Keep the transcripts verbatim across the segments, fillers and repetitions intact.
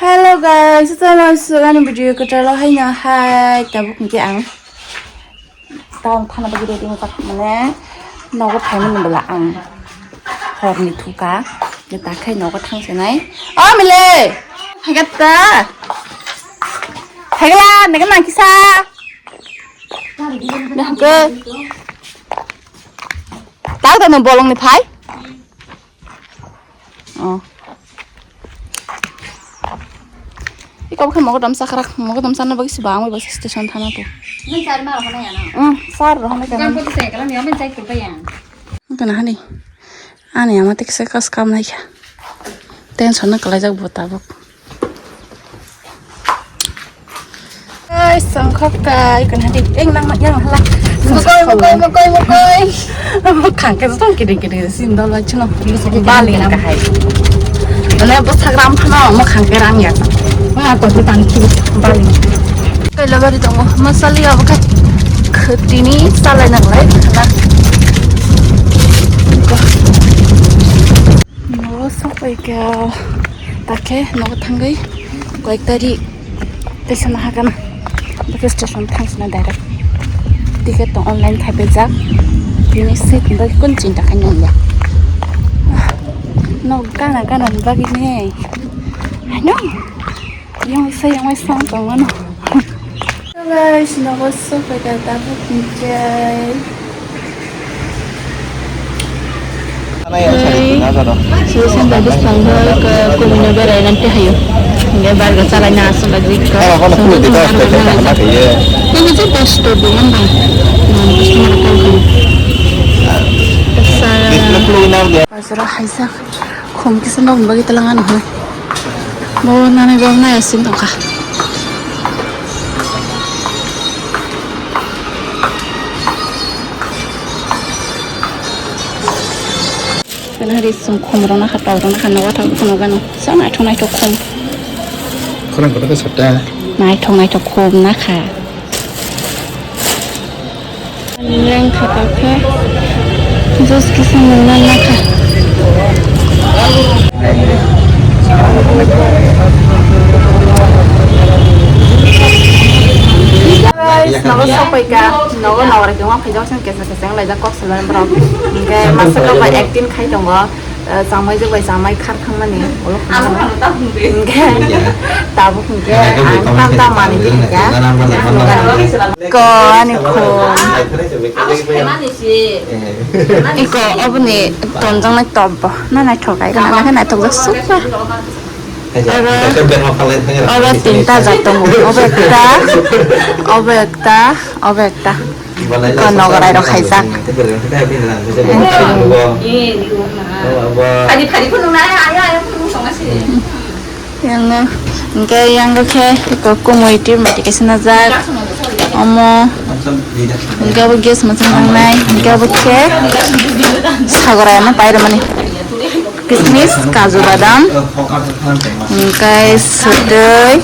Hello guys, chwng sugani video kwtal o haino hai tabuk hwnkhe ang town thana bagwi ready wngjak mane nogo phaimani bwla ang horni thuka je takhai nogo thangsinai. O mile, haigatta, haigla nega nangkisa. Nahke tak da no bolong ni phai. Oh. Iko khe mogodam sakrak, mogodam sana bagwi si bangwi bagwi station thana to. Nang sar ma rohana ya na. Hmm, sar rohana ka. Kan poti sai kala ni amen sai kurba ya. Kana hani. Ani ama te kisa kas kam nai kha. Tension na kalai jak bo tabuk. Ai, songkhok ta, ikon hadi, eng nang yang hala. Mokoi, mokoi, mokoi, mokoi. Mokhang ke jotong kiri kiri, sin dolo chino. Bali kahai. Mane bwsakram phano mokhang ke rang ya. Ma ko tu tang kiri, bali. Kaila bari tongo, masali abo kha. Khutini salai nang lai. Nogo sokpai kha, takhe nogo thangwi koyek tari tei sana hakana. Bwkhe station thangsina direct. Ticket tong online khaipaijak. Bini seat ni bagwi kun chinta khainani ya. Nok gana gana ni bagwi ne. Ano. Yang sa yang sa tong mano. Guys, nogo sokpai kha tabuk hwnkhe. Solution tadi sangho ke kumino berai nanti hayo. Hingga barga salai na asal lagi ke. Ini je best to do kan bang. Customer call kan. Pasara haisa. Khum kisa nokni bagwi talang ano hwnwi. Bo nanai bo nai asing tongkha. Kana hari sung khum rona kha, tok rona kha, nogo thang khum rona. Sa naithok naithok khum. Khorang kotor khe satta. Naithok naithok khum na kha. Leng kha ta khe juice kisa nungna na kha. Guys, nogo sokoi ka, nogo nogor ke wng khaijak song kesa kesa wng laijak kok salai borok. Hingke masa kok bai acting khai tongo. Eh, chamai je bai chamai khar thangmani, ulo khangmani. Hingke, tabuk hingke, ang tam tam mani di hingke. Ko ani khum. Iko oboni tonjaknai top bo. Na naithok ai, na naithok jak super. Aro obo tinta jat tongo. Obo ekta, obo ekta, obo ekta. Ko nogorai rok khaijak. Yang no, hingke yang khe ko kumui twi mati kaisa najak. Omo hingke abo gas machang nangnai, hingke abo khe sagorai ano pai rwmani. Kismis, kaju badam, hingke swtwi,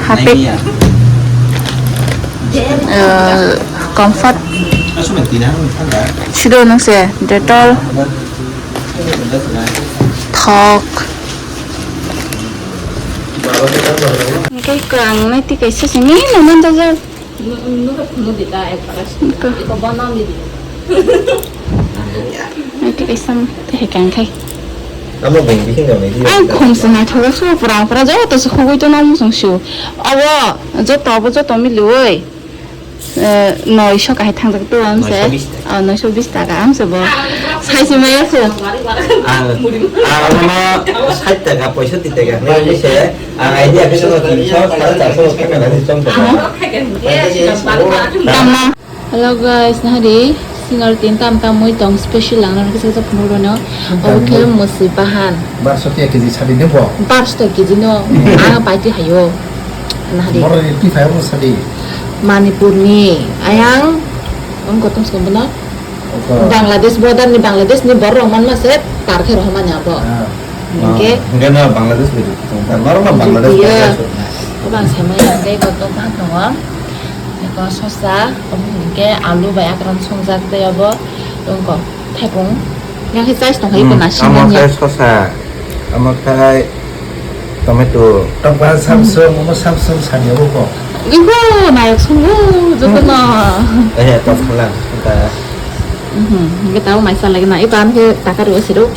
hapik, eh, comfort. Sido nung se, Dettol, thok. Hingke kang nai twi kaisa simi nang manjak jak. Ito. Ito kaisa tei kang khai. Ang khum se naithok jak se pura pura joto se hugui to nang musung sio. Abo joto abo joto miliui. Eh, noisho kahai thangjak to ang se. Noisho bis taka. Oh, noisho bis taka ang se bo. Sai se maya ko. Ang, ang ano sait taka, poisotti taka. Nai se. Ang idea khe no tinsho, sare charso khe mela ni chong tong. Tama. Hello guys, nahari single tin tam tam mui tong special lang nang kisa kisa phunuk rono. Obo khe musi bahan. Barso tiya kg sadi ne bo? Barso tiya kg no. Ang paiti hayo. Nahari. Boro ni pi phai bo sadi. Manipur ni ayang. Ang kotom skombo no. Bangladesh border ni, Bangladesh ni borok rok manma se tar khe rohormani abo. Ah. Hingke hingke no Bangladesh ni borok no Bangladesh iya. Border. Abang sama yang dai koto bahan tongo. Eko sosa, hingke alu bai akran songjak tei abo tongko thaipung. Yang khe chais tong hai ko nasi amo nanya. Khai sosa, amo khai Tomato. Tokba Samsung, omo Samsung sani obo ko. Iko, nayok sungo, joto no. Eh, top khalang. Ta. Mhm, hingke tabo maisa lagi na, iban ke taka rw siro.